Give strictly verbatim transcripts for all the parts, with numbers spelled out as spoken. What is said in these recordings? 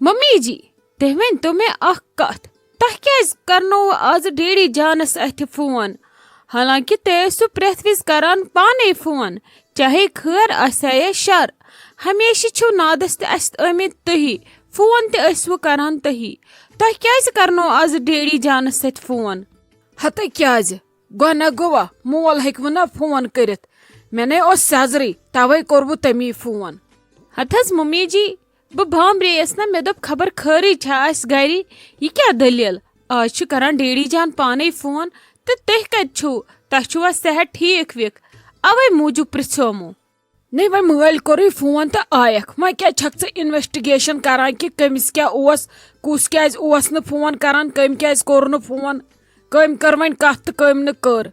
Mummy جی، تُہۍ ؤنۍ تو مےٚ اکھ کتھ، تۄہہِ کیازِ کرنووٕ آز ڈیڈی جانس اتھِ فون؟ حالانکہ تُہۍ ٲسِو پرٛٮ۪تھ وِزِ کران پانے فون، چاہے خٲر آسہِ ہا یا شر۔ ہمیشہِ چھِو نادس تہِ اسہِ آمٕتۍ تُہی، فون تہِ ٲسوٕ کران تُہی۔ تۄہہِ کیازِ کرنوو آز ڈیڈی جانس سۭتۍ فون؟ ہتہٕ کیازِ؟ گۄناہ گوٚوا؟ مول ہیٚکہِ وٕ نہ فون کٔرِتھ؟ مےٚ نے اوس سیزرٕے، توے کوٚروٕ تٔمی فون۔ ہتہٕ حظ ممی جی، بہٕ بامبرییس نہ، مےٚ دوٚپ خبر خٲرٕے چھا آسہِ گرِ، یہِ کیٛاہ دٔلیٖل؟ آز چھُ کران ڈیڈی جان پانے فون، تہٕ تُہۍ کتہِ چھِو؟ تۄہہِ چھُوا صحت ٹھیٖک ویٖک؟ اوے موٗجوٗب پرژھیومو۔ نے وۄنۍ مٲلۍ کوٚرُے فون تہٕ آیکھ، وۄنۍ کیٛازِ چھکھ ژٕ انویسٹیگیشن کران کہِ کٔمِس کیٛاہ اوس، کُس کیٛازِ اوس نہٕ فون کران، کٔمۍ کیٛازِ کوٚر نہٕ فون، کٔمۍ کٔر وۄنۍ کتھ تہٕ کٔمۍ نہٕ کٔر؟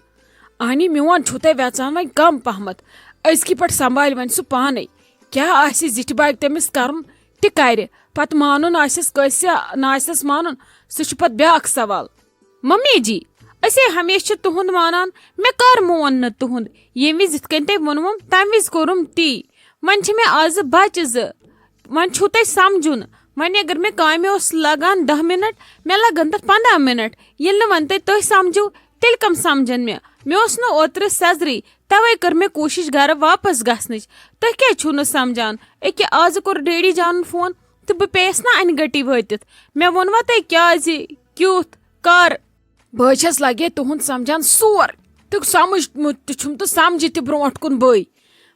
اہنی میون چھُو تۄہہِ ویژان وۄنۍ کم پہمتھ، أزکی پٮ۪ٹھ سنبھالہِ وۄنۍ سُہ پانے۔ کیٛاہ آسہِ زِٹھِ باگہِ تٔمِس کرُن تہِ کرِ، پتہٕ مانُن آسٮ۪س کٲنٛسہِ نہ آسٮ۪س مانُن، سُہ چھُ پتہٕ بیٛاکھ سوال۔ ممی جی، أسے ہمیشہِ چھِ تُہُنٛد مانان، مےٚ کر مون نہٕ تُہُنٛد؟ ییٚمہِ وِزِ یِتھ کٔنۍ تۄہہِ ووٚنوُم، تمہِ وِزِ کوٚرُم تی۔ وۄنۍ چھِ مےٚ آزٕ بچہِ زٕ، وۄنۍ چھُو تۄہہِ سمجھُن۔ وۄنۍ اگر مےٚ کامہِ اوس لگان دَہ منٹ، مےٚ لگن تتھ پنٛداہ منٹ۔ ییٚلہِ نہٕ وۄنۍ تۄہہِ تُہۍ سمجھِو، تیٚلہِ کم سمجھن مےٚ؟ مےٚ اوس نہٕ اوترٕ سیزرٕے، توے کٔر مےٚ کوٗشش گرٕ واپس گژھنٕچ۔ تُہۍ کیازِ چھِو نہٕ سمجھان؟ أکیاہ آزٕ کوٚر ڈیڈی جانن فون تہٕ بہٕ پیٚیس نہٕ انہِ گٹی وٲتِتھ۔ مےٚ ووٚنوا تۄہہِ کیازِ، کیُتھ، کر؟ بہٕ حظ چھَس لگے تُہُنٛد سمجھان سورُے۔ تہٕ سمجھ تہِ چھُم تہٕ سمجھِ تہِ برونٛٹھ کُن بٕے۔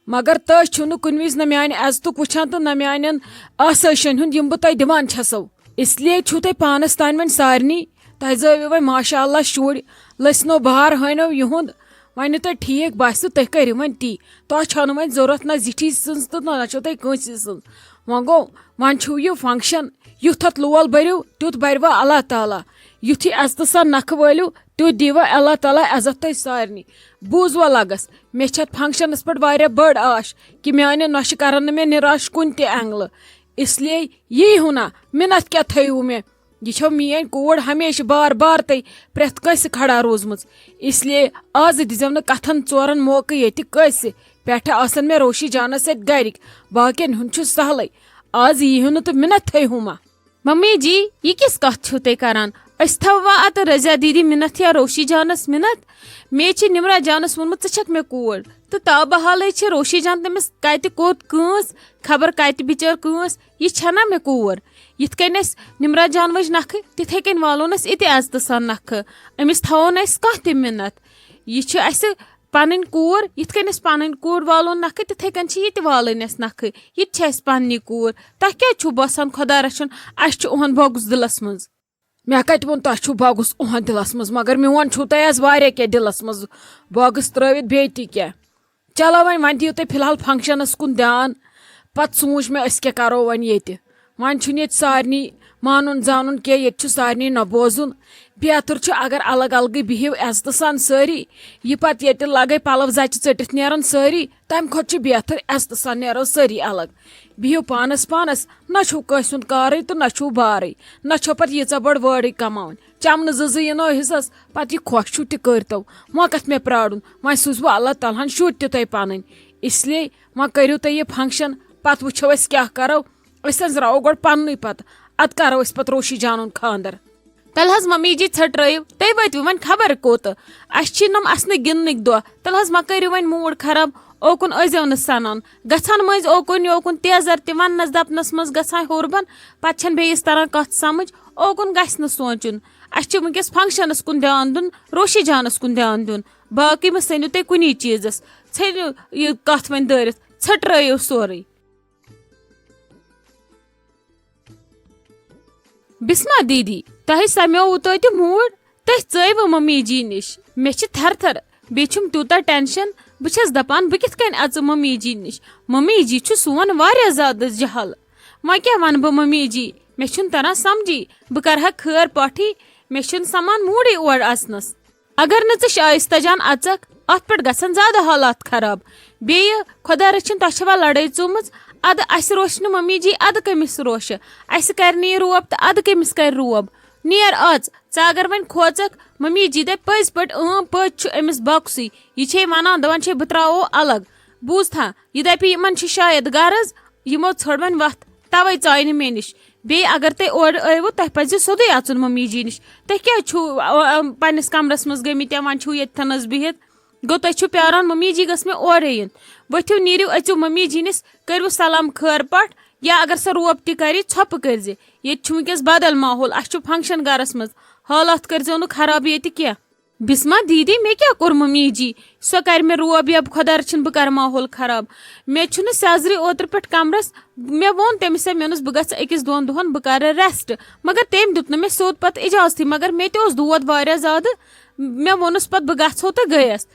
مگر تُہۍ چھِو نہٕ کُنہِ وِزِ نہ میانہِ عزتُک وٕچھان تہٕ نہ میانٮ۪ن آسٲیشن ہُنٛد، یِم بہٕ تۄہہِ دِوان چھَسو۔ اس لیے چھُو تۄہہِ پانس تانۍ وۄنۍ سارنٕے، تۄہہِ زٲوِو وۄنۍ ماشاء اللہ شُرۍ، لٔسنو بار ہٲنو یِہُنٛد۔ وۄنۍ نہٕ تۄہہِ ٹھیٖک باسہِ، تُہۍ کٔرِو وۄنۍ تی۔ تۄہہِ چھو نہٕ وۄنۍ ضروٗرت نہ زِٹھی سٕنٛز تہٕ نہ چھو تۄہہِ کٲنٛسہِ سٕنٛز۔ وۄنۍ گوٚو، وۄنۍ چھُو یہِ فنکشن، یُتھ اتھ لول بٔرِو، تیُتھ بٔرِوٕ اللہ تعالیٰ۔ یُتھُے عزتہٕ سان نکھٕ وٲلِو، تیُتھ دیٖوٕ اللہ تعالیٰ عزت تۄہہِ سارنٕے۔ بوٗزوا لگس، مےٚ چھِ اتھ فنکشنس پٮ۪ٹھ واریاہ بٔڑ آش کہِ میانہِ نۄشہِ کرن نہٕ مےٚ نِراش کُنہِ تہِ اینگلہٕ۔ اس لیے یی ہُنا، مِنت کیٛاہ تھٲیِو مےٚ؟ یہِ چھو میٲنۍ کوٗر، ہمیشہِ بار بار تۄہہِ پرٛٮ۪تھ کٲنٛسہِ کھڑا روٗزمٕژ۔ اس لیے آز دِزیو نہٕ کتھن ژورن موقعہٕ ییٚتہِ کٲنٛسہِ۔ پٮ۪ٹھٕ آسن مےٚ روشی جانس سۭتۍ گرِکۍ، باقین ہُنٛد چھُ سہلٕے۔ آز ییٖہِو نہٕ تہٕ مِنت تھٲیِو ما۔ ممی جی، یہِ کِژھ کتھ چھِو تُہۍ کران؟ أسۍ تھاووا اتہِ رضیہ دیدی مِنت یا روشی جانس مِنت؟ مے چھِ نمرہ جانس ووٚنمُت، ژٕ چھکھ مےٚ کوٗر۔ تہٕ تابہٕ حالٕے چھِ روشی جان تٔمِس کتہِ کوٚت کٲنٛس، خبر کتہِ بِچٲر کٲنٛس، یہِ چھَنا مےٚ کوٗر؟ یِتھ کٔنۍ أسۍ نمرہ جان وٲج نکھٕ، تِتھے کٔنۍ والون أسۍ اِتہِ عزتہٕ سان نکھٕ۔ أمِس تھاوو نہٕ أسۍ کانٛہہ تہِ مِنت۔ یہِ چھِ اَسہِ پنٕنۍ کوٗر، یِتھ کٔنۍ أسۍ پنٕنۍ کوٗر والون نکھٕ، تِتھے کٔنۍ چھِ یہِ تہِ والٕنۍ اَسہِ نکھٕ۔ یہِ تہِ چھِ اَسہِ پننی کوٗر۔ تۄہہِ کیٛازِ چھُو باسان خۄدا رچھُن اَسہِ چھُ اُہُنٛد بۄگُز دِلس منٛز؟ مےٚ کتہِ ووٚن تۄہہِ چھُو بۄگُز اُہُنٛد دِلس منٛز، مگر میون چھُو تۄہہِ آز واریاہ کینٛہہ دِلس منٛز بۄگُز ترٲوِتھ بیٚیہِ تہِ کینٛہہ۔ چلو وۄنۍ، وۄنۍ دِیِو تُہۍ فی الحال فنکشنس کُن دیان، پتہٕ سوٗنچ مےٚ أسۍ کیٛاہ کرو وۄنۍ ییٚتہِ۔ وۄنۍ چھُنہٕ ییٚتہِ سارنٕے مانُن زانُن کینٛہہ، ییٚتہِ چھُ سارنٕے نہ بوزُن۔ بہتر چھُ اگر الگ الگٕے بِہِو عزتہٕ سان سٲری۔ یہِ پتہٕ ییٚتہِ لگے پلو زچہِ ژٔٹِتھ نیرن سٲری، تمہِ کھۄتہٕ چھُ بہتر عزتہٕ سان نیرو سٲری الگ۔ بِہِو پانس پانس، نہ چھُو کٲنٛسہِ ہُنٛد کارٕے تہٕ نہ چھُو بارٕے، نہ چھو پتہٕ ییٖژاہ بٔڑ وٲرٕے کماوٕنۍ۔ چمنہٕ زٕ زٕ یِنو حصس، پتہٕ یہِ خۄش چھُو تہِ کٔرۍتو۔ وۄنۍ کتھ مےٚ پرٛارُن، وۄنۍ سوٗزوٕ اللہ تعالیٰ ہن شُرۍ تہِ تۄہہِ پنٕنۍ۔ اس لیے وۄنۍ کٔرِو تُہۍ یہِ فنکشن، پتہٕ وٕچھو أسۍ کیٛاہ کرو۔ أسۍ حظ راوو گۄڈٕ پننُے پتہٕ، ادٕ کرو أسۍ پتہٕ روشی جانُن خاندر۔ تیٚلہِ حظ ممی جی ژھٔٹرٲیِو، تُہۍ وٲتِو وۄنۍ خبر کوٚت۔ اَسہِ چھِ نۄم اَسنہٕ گِنٛدنٕکۍ دۄہ، تیٚلہِ حظ مہ کٔرِو وۄنۍ موٗڈ خراب۔ اوکُن ٲسۍزیو نہٕ سَنان، گژھان مٔنٛزۍ اوکُن یوکُن تیزر تہِ وَننَس دَپنَس منٛز گژھان ہیوٚر بۄن، پَتہٕ چھَنہٕ بیٚیِس تَران کَتھ سَمٕجھ۔ اوکُن گژھِ نہٕ سونٛچُن، اَسہِ چھِ وٕنۍکٮ۪س فنٛکشَنَس کُن دیان دیُن، روشی جانَس کُن دیان دیُن، باقٕے مہ ژھٕنِو تُہۍ کُنی چیٖزَس، ژھٕنِو یہِ کَتھ وۄنۍ دٲرِتھ، ژھٔٹرٲیِو سورُے۔ بسمہ دیدی، تۄہہِ سمیووُ توتہِ موٗڈ؟ تُہۍ ژٲیوٕ ممی جی نِش؟ مےٚ چھِ تھر تھر، بیٚیہِ چھُم تیوٗتاہ ٹینشن۔ بہٕ چھَس دپان، بہٕ کِتھ کٔنۍ اژٕ ممی جی نِش؟ ممی جی چھُ سون واریاہ زیادٕ جہل۔ وۄنۍ کیٛاہ وَنہٕ بہٕ ممی جی؟ مےٚ چھُنہٕ تران سمجھی، بہٕ کرٕ ہا خٲر پٲٹھی؟ مےٚ چھُنہٕ سمان موٗڈٕے اور اژنس۔ اگر نہٕ ژٕ شایستہ جان اژکھ، اتھ پٮ۪ٹھ گژھن زیادٕ حالات خراب۔ بیٚیہِ، خۄدا رٔچھِن، تۄہہِ چھوا لڑٲے ژومٕژ؟ ادٕ اسہِ روشہِ نہٕ ممی جی، ادٕ کٔمِس روشہِ؟ اسہِ کرِ نہٕ یہِ روب تہٕ ادٕ کٔمِس کرِ روب؟ نیر اژ، ژٕ اگر وۄنۍ کھوژکھ، ممی جی دپہِ پٔزۍ پٲٹھۍ، اۭں، پٔزۍ چھُ أمِس بۄکسٕے۔ یہِ چھے ونان، دپان چھے، بہٕ ترٛاوو الگ۔ بوٗزتھا، یہِ دپہِ، یِمن چھِ شاید غرض، یِمو ژھٔڑ وۄنۍ وتھ، توے ژایہِ نہٕ مےٚ نِش۔ بیٚیہِ اگر تُہۍ اورٕ ٲیوٕ، تۄہہِ پزِ سیوٚدُے اژُن ممی جی نِش۔ تُہۍ کیازِ چھِو، آ، آ، پننِس کمرس منٛز گٔمٕتۍ یا وۄنۍ چھِو ییٚتتھنس بِہِتھ؟ گوٚو، تُہۍ چھِو پیاران ممی جی گٔژھ مےٚ اورَے یِن۔ ؤتھِو، نیٖرِو، أژِو ممی جی نِس، کٔرِو سلام خٲر پٲٹھۍ، یا اگر سۄ روب تہِ کرِ، ژھۄپہٕ کٔرزِ۔ ییٚتہِ چھُ وٕنکیٚس بدل ماحول، اَسہِ چھُ function گرس منٛز، حالات کٔرزیو نہٕ خراب ییٚتہِ کینٛہہ۔ بسمہ دیدی، مےٚ کیٛاہ کوٚر ممی جی؟ سۄ کرِ مےٚ روب یا خۄدا رٔچھِن بہٕ کرٕ ماحول خراب۔ مےٚ چھُنہٕ سیزرِ اوترٕ پٮ۪ٹھ کمرس، مےٚ ووٚن تٔمِس، ہے، مےٚ ووٚنُس بہٕ گژھٕ أکِس دۄن دۄہن، بہٕ کرٕ rest، مگر تٔمۍ دیُت نہٕ مےٚ سیوٚد پتہٕ اجازتھٕے، مگر مےٚ تہِ اوس دود واریاہ زیادٕ، مےٚ ووٚنُس پتہٕ بہٕ گژھو تہٕ گٔیس۔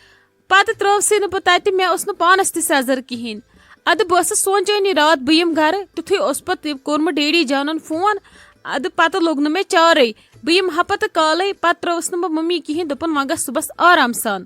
پتہٕ ترٲوسٕے نہٕ بہٕ تتہِ، مےٚ اوس نہٕ پانس تہِ سیزر کہیٖنۍ۔ ادٕ بہٕ ٲسٕس سونچٲنی راتھ بہٕ یِمہٕ گرٕ، تیُتھُے اوس پتہٕ کوٚرمُت ڈیڈی جانن فون، ادٕ پتہٕ لوٚگ نہٕ مےٚ چارٕے۔ بہٕ یِمہٕ ہا پتہٕ کالے، پتہٕ ترٲوٕس نہٕ بہٕ ممی کہیٖنۍ، دوٚپُن وۄنۍ گژھ صُبحس آرام سان۔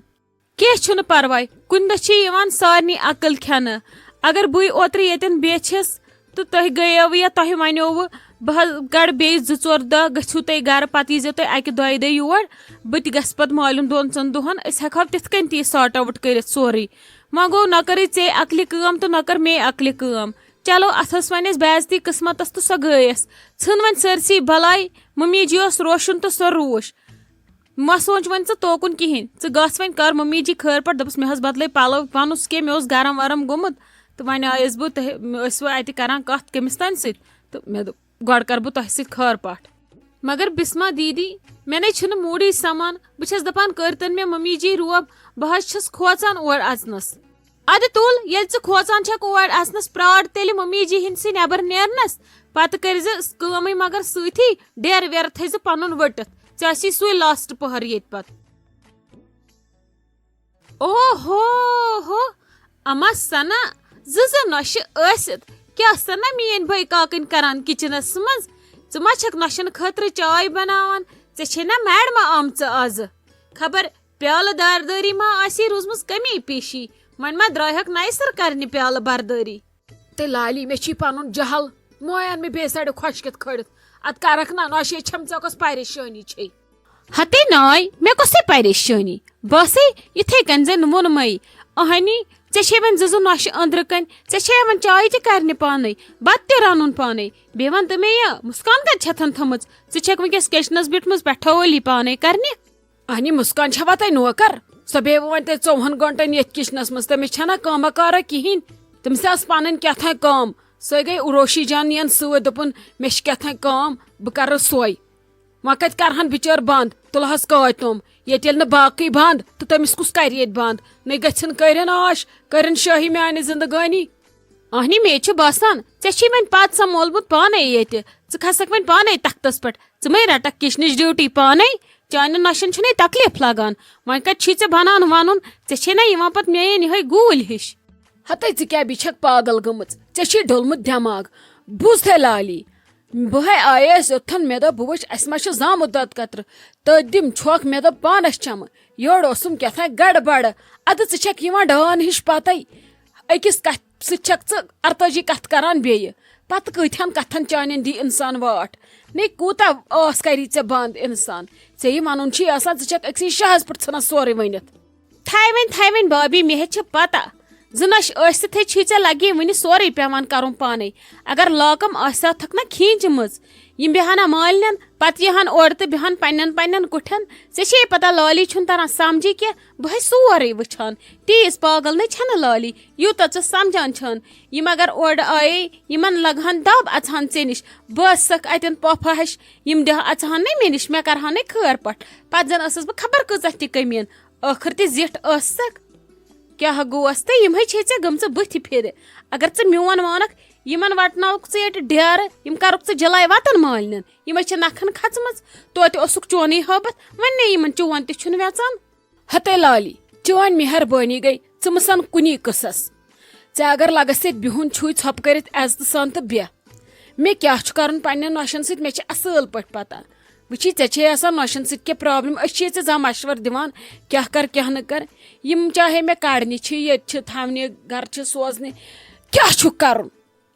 کینٛہہ چھُنہٕ پرواے، کُنہِ دۄہ چھِ یِوان سارنٕے عقل کھٮ۪نہٕ۔ اگر بٕے اوترٕ ییٚتٮ۪ن بیچھس تہٕ تۄہہِ گٔیوٕ یا تۄہہِ ونیووٕ، بہٕ حظ کڑٕ بیٚیہِ زٕ ژور دۄہ، گٔژھِو تُہۍ گرٕ، پتہٕ ییٖزیو تُہۍ اکہِ دۄیہِ دۄہہِ یور، بہٕ تہِ گژھٕ پتہٕ مالِم دۄن ژۄن دۄہن، أسۍ ہٮ۪کہٕ ہاو تِتھ کٔنۍ تہِ یہِ sort out کٔرِتھ سورُے۔ وۄنۍ گوٚو، نہ کٔرٕے ژےٚ عقلہِ کٲم تہٕ نہ کٔر مے عقلہِ کٲم۔ چلو، اتھ ٲس وۄنۍ اَسہِ بے عزتی قسمتس تہٕ سۄ گٔیس۔ ژھٕن وۄنۍ سٲرسٕے بلاے، ممی جی اوس روشُن تہٕ سۄ روٗش۔ مہ سونچ وۄنۍ ژٕ توکُن کِہیٖنۍ، ژٕ گژھ وۄنۍ کر ممی جی خٲر پٲٹھۍ۔ دوٚپُس، مےٚ حظ بدلے پلو، وَنُس کہِ مےٚ اوس گرم ورم گوٚمُت، تہٕ وۄنۍ آیس بہٕ، تۄہہِ ٲسوٕ اتہِ کران کتھ کٔمِس تانۍ سۭتۍ، تہٕ مےٚ دوٚپ، گۄڈٕ کر بہٕ تۄہہِ سۭتۍ خٲر پٲٹھۍ۔ مگر بسمہ دیدی، مےٚ نے چھُنہٕ موٗڈٕے سمان، بہٕ چھَس دپان، کٔرتن مےٚ ممی جی روب، بہٕ حظ چھَس کھوژان اور اژنس۔ ادٕ تُل، ییٚلہِ ژٕ کھوژان چھکھ اور اژنس، پرٛار تیٚلہِ ممی جی ہِنٛدسٕے نٮ۪بر نیرنس، پتہٕ کٔرۍ زِ کٲمٕے مگر سۭتی، ڈیرٕ ویرٕ تھٲے زِ پنُن ؤٹِتھ، ژےٚ آسی سُے last پہر ییٚتہِ پتہٕ۔ اوہو ہو، اما سنا، زٕ زٕ نۄشہِ ٲسِتھ کیٛاہ سنا میٲنۍ بٲے کاکٕنۍ کران kitchenس منٛز؟ ژٕ ما چھکھ نۄشن خٲطرٕ چاے بناوان؟ ژےٚ چھے نا میڈمہ آمژٕ آزٕ؟ خبر پیالہٕ داردٲری ما آسی روٗزمٕژ کمی پیشی؟ وۄنۍ ما درٛایہکھ نَیہِ سرٕ کرنہِ پیالہٕ بردٲری؟ تہٕ لالی، مےٚ چھی پنُن جہل، مویان مےٚ بیٚیہِ سایڈٕ خۄشکِتھ کھٲلِتھ۔ اتھ کرکھ نا نۄشے چھم، ژےٚ کۄس پریشٲنی چھے؟ ہتے ناے، مےٚ کۄسٕے پریشٲنی؟ باسے یِتھے کٔنۍ زن ووٚنمے۔ اہنی، ژےٚ چھے وۄنۍ زٕ زٕ نۄشہِ أنٛدرٕ کَنۍ، ژےٚ چھے وۄنۍ چاے تہِ کرنہِ پانے، بتہٕ تہِ رنُن پانے۔ بیٚیہِ وَن تہٕ مےٚ یہِ، مسکان کتہِ چھتھن تھٲمٕژ؟ ژٕ چھکھ وٕنکیٚس kitchenس بیٖٹھمٕژ، پٮ۪ٹھٕ اولی پانے کرنہِ۔ اہنی، مسکان چھا وۄنۍ تۄہہِ نوکر؟ سۄ بیٚہہِ وۄنۍ تۄہہِ ژوٚوُہن گٲنٛٹن یتھ kitchenس منٛز، تٔمِس چھنا کٲمہ کارا کِہینۍ؟ تٔمِس ٲس پنٕنۍ کیٛاہ تام کٲم، سۄے گٔے روشی جان یَن سۭتۍ، دوٚپُن، مےٚ چھِ کیٛاہ تام کٲم، بہٕ کرٕ سۄے۔ وۄنۍ کتہِ کرہن بچٲر بند؟ تُلہس کٲتۍ تِم، ییٚتہِ ییٚلہِ نہٕ باقٕے بند تہٕ تٔمِس کُس کرِ ییٚتہِ بند؟ نَے گژھن کٔرِن عاش، کٔرِن شٲہی میانہِ زندگٲنی۔ اہنی، مے چھُ باسان، ژےٚ چھُے وۄنۍ پتھ سمولمُت پانے ییٚتہِ۔ ژٕ کھسکھ وۄنۍ پانے تختس پٮ۪ٹھ، ژٕ مے رٹکھ kitchenٕچ duty پانے۔ چانٮ۪ن نۄشن چھُنے تکلیف لگان، وۄنۍ کتہِ چھُے ژےٚ بنان ونُن؟ ژےٚ چھے نا یِوان پتہٕ میٲنۍ یِہے گوٗلۍ ہِش؟ ہتے ژٕ کیٛاہ بیٚیہِ چھکھ پاگل گٔمٕژ؟ ژےٚ چھُے ڈوٚلمُت دٮ۪ماغ۔ بوٗزتھے لالی، بہٕ ہے آیس یوٚتتھن، مےٚ دوٚپ، بہٕ وٕچھ، اسہِ ما چھُ زامُت دۄد قطرٕ۔ تٔتھۍ دِم چھۄکھ، مےٚ دوٚپ، پانس چمہٕ۔ یورٕ اوسُم کیٛاہ تام گڑبڑ۔ ادٕ ژٕ چھکھ یِوان ڈان ہِش پتے۔ أکِس کتھِ سۭتۍ چھکھ ژٕ ارتٲجی کتھٕ کران بیٚیہِ۔ پتہٕ کۭتہن کتھن چانٮ۪ن دی انسان واٹھ؟ نے کوٗتاہ ٲس کری ژےٚ بند انسان؟ ژےٚ یہِ ونُن چھُے آسان، ژٕ چھکھ أکسٕے شاہس پٮ۪ٹھ ژھٕنان سورُے ؤنِتھ۔ تھاے وۄنۍ، تھاے وۄنۍ بابی، مےٚ ہے چھِ پتہ۔ زٕ نۄشہِ ٲسِتھٕے چھُے ژےٚ لگی وُنہِ سورُے پٮ۪وان کرُن پانے۔ اگر لاکم آسہِ ہا تھکھ نا کھینچمٕژ، یِم بیہن نا مالنٮ۪ن، پتہٕ یِہن اورٕ تہٕ بیہن پننٮ۪ن پننٮ۪ن کُٹھٮ۪ن۔ ژےٚ چھے پتہ لالی چھُنہٕ تران سمجھے کینٛہہ، بہٕ ہے سورُے وٕچھان۔ تیٖژ پاگل نے چھنہٕ لالی، یوٗتاہ ژٕ سمجھان چھان۔ یِم اگر اورٕ آیے، یِمن لگہن دب اژہن ژےٚ نِش۔ بہٕ ٲسسکھ اتٮ۪ن پۄپھٕ ہش، یِم دِہہ اژہن نے مےٚ نِش، مےٚ کرہن نے خٲر پٹھ۔ پتہٕ زن ٲسٕس بہٕ خبر کۭژاہ تہِ کٔمیٖن۔ ٲخٕر تہِ زِٹھ ٲسسکھ۔ کیٛاہ گوس تہٕ؟ یِمے چھے ژےٚ گٔمژٕ بٕتھِ پھِرِ۔ اگر ژٕ میون مانکھ، یِمن وٹناوکھ ژٕ ییٚتہِ ڈیرٕ، یِم کرکھ ژٕ جلاے وطن مالنٮ۪ن۔ یِمے چھےٚ نکھن کھژمٕژ، توتہِ اوسُکھ چونُے ہٲبتھ، وۄنۍ نے یِمن چون تہِ چھُنہٕ وٮ۪ژان۔ ہتے لالی، چٲنۍ مہربٲنی گٔے، ژٕ مہٕ سن کُنی قٕصس۔ ژےٚ اگر لگس ییٚتہِ بِہُن چھُے، ژھۄپہٕ کٔرِتھ عزتہٕ سان تہٕ بیٚہہ۔ مےٚ کیٛاہ چھُ کرُن پننٮ۪ن نۄشن سۭتۍ، مےٚ چھِ اصٕل پٲٹھۍ پتہ۔ وٕچھی، ژےٚ چھے آسان نۄشن سۭتۍ کینٛہہ problem، أسۍ چھِ ژےٚ زانٛہہ مشورٕ دِوان کیٛاہ کر کیٛاہ نہٕ کر۔ یِم چاہے مےٚ کڑنہِ چھِ، ییٚتہِ چھِ تھاونہِ، گرٕ چھِ سوزنہِ، کیٛاہ چھُکھ کرُن؟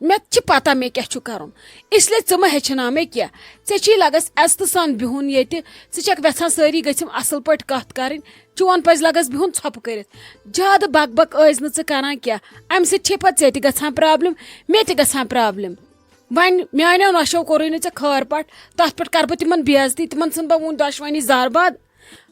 مےٚ چھِ پتہ مےٚ کیٛاہ چھُ کرُن، اس لیے ژٕ مہ ہیٚچھناو مےٚ کینٛہہ۔ ژےٚ چھی لگس عزتہٕ سان بِہُن ییٚتہِ، ژٕ چھکھ وٮ۪ژھان سٲری گٔژھِم اصٕل پٲٹھۍ کتھ کرٕنۍ، چون پزِ لگس بِہُن ژھۄپہٕ کٔرِتھ۔ زیادٕ بک بک ٲسۍ نہٕ ژٕ کران کینٛہہ، امہِ سۭتۍ چھے پتہٕ ژےٚ تہِ گژھان problem، مےٚ تہِ گژھان problem۔ وۄنۍ میانیو نۄشو کوٚرُے نہٕ ژےٚ خٲر پٹھ، تتھ پٮ۪ٹھ کرٕ بہٕ تِمن بے عزتی، تِمن ژھٕن بہٕ وُنہِ دۄشوٕنی زر باد۔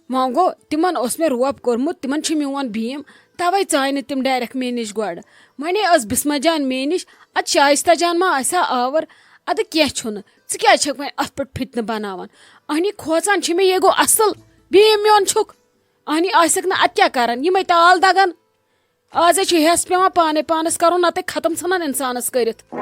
وۄنۍ گوٚو، تِمن اوس مےٚ روب کوٚرمُت، تِمن چھِ میون بھیٖم، توے ژاے نہٕ تِم ڈایریکٹ مےٚ نِش گۄڈٕ۔ وۄنۍ ٲس بسمہ جان مےٚ نِش، ادٕ شایستہ جان ما آسہِ ہا آور؟ ادٕ کینٛہہ چھُنہٕ، ژٕ کیازِ چھکھ وۄنۍ اتھ پٮ۪ٹھ فتنہٕ بناوان؟ اہنی کھوژان چھِ مےٚ، یے گوٚو اصل، بھیٖم میون چھُکھ۔ اہنی آسکھ نہٕ، ادٕ کیٛاہ کرن یِمے تال دگن؟ آز ہے چھُ ہٮ۪س پٮ۪وان پانے پانس کرُن، نتہٕ ختم ژھٕنان انسانس کٔرِتھ۔